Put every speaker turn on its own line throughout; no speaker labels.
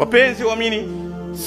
Wapenzi waamini,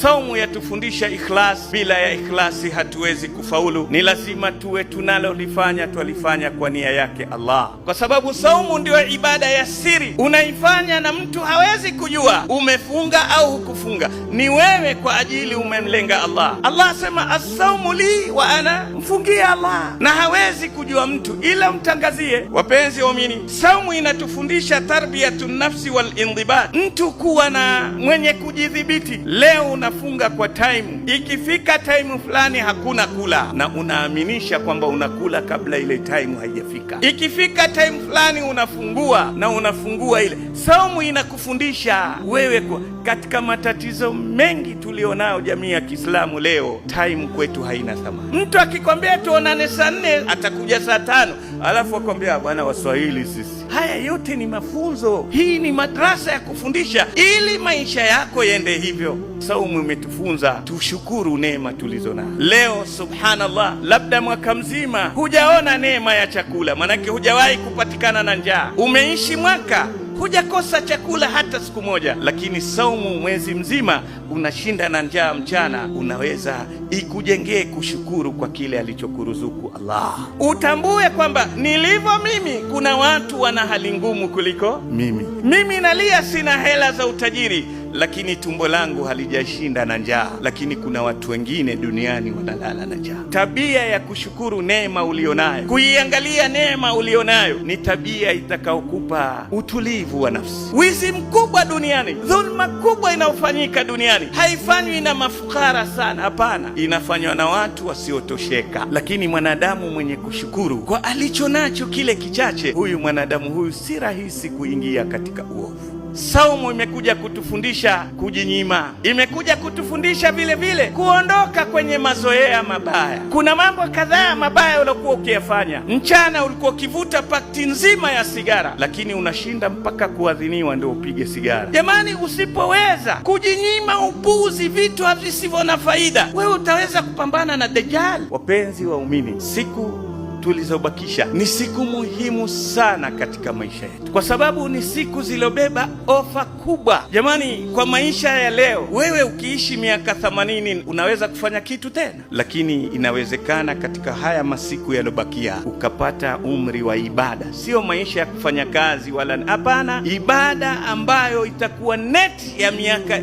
saumu yatufundisha ikhlas. Bila ya ikhlasi hatuwezi kufaulu. Ni lazima tuwe tunalolifanya twalifanya kwa nia yake Allah, kwa sababu saumu ndiyo ibada ya siri. Unaifanya na mtu hawezi kujua umefunga au hukufunga, ni wewe kwa ajili umemlenga Allah. Allah asema assaumu li wa ana, mfungie Allah, na hawezi kujua mtu ila mtangazie. Wapenzi waamini, saumu inatufundisha tarbiyatu nafsi wal indibat, mtu kuwa na mwenye kujidhibiti. Leo unafunga kwa time, ikifika time fulani hakuna kula, na unaaminisha kwamba unakula kabla ile time haijafika. Ikifika time fulani unafungua na unafungua ile. Saumu inakufundisha wewe kwa, katika matatizo mengi tulionao jamii ya Kiislamu leo, time kwetu haina thamani. Mtu akikwambia tuonane saa 4 atakuja saa 5, alafu akwambia bwana, Waswahili sisi. Haya yote ni mafunzo, hii ni madrasa ya kufundisha ili maisha yako yende hivyo. Saumu imetufunza tushukuru neema tulizo nazo leo. Subhanallah, labda mwaka mzima hujaona neema ya chakula, maanake hujawahi kupatikana na njaa. Umeishi mwaka hujakosa chakula hata siku moja, lakini saumu mwezi mzima unashinda na njaa mchana, unaweza ikujengee kushukuru kwa kile alichokuruzuku Allah. Utambue kwamba nilivyo mimi, kuna watu wana hali ngumu kuliko mimi. Mimi nalia sina hela za utajiri, lakini tumbo langu halijashinda na njaa, lakini kuna watu wengine duniani wanalala na njaa. Tabia ya kushukuru neema ulionayo, kuiangalia neema ulionayo, ni tabia itakaokupa utulivu wa nafsi. Wizi mkubwa duniani, dhulma kubwa inayofanyika duniani haifanywi na mafukara sana, hapana, inafanywa na watu wasiotosheka. Lakini mwanadamu mwenye kushukuru kwa alicho nacho kile kichache, huyu mwanadamu huyu si rahisi kuingia katika uovu. Saumu imekuja kutufundisha kujinyima, imekuja kutufundisha vile vile kuondoka kwenye mazoea mabaya. Kuna mambo kadhaa mabaya uliokuwa ukiyafanya mchana, ulikuwa ukivuta pakti nzima ya sigara, lakini unashinda mpaka kuadhiniwa ndio upige sigara. Jamani, usipoweza kujinyima upuzi, vitu visivyo na faida, wewe utaweza kupambana na Dajjal? Wapenzi waumini, siku tulizobakisha ni siku muhimu sana katika maisha yetu, kwa sababu ni siku zilobeba ofa kubwa. Jamani, kwa maisha ya leo, wewe ukiishi miaka 80 unaweza kufanya kitu tena? Lakini inawezekana katika haya masiku yaliyobakia ukapata umri wa ibada, sio maisha ya kufanya kazi wala hapana, ibada ambayo itakuwa net ya miaka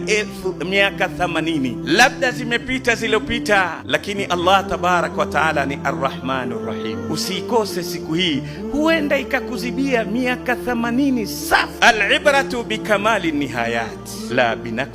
80 labda zimepita zilizopita, lakini Allah tabaraka wa taala ni arrahmanu rahim. Usiikose siku hii, huenda ikakuzibia miaka 80 safi. Alibratu bikamali nihayat la binaksi.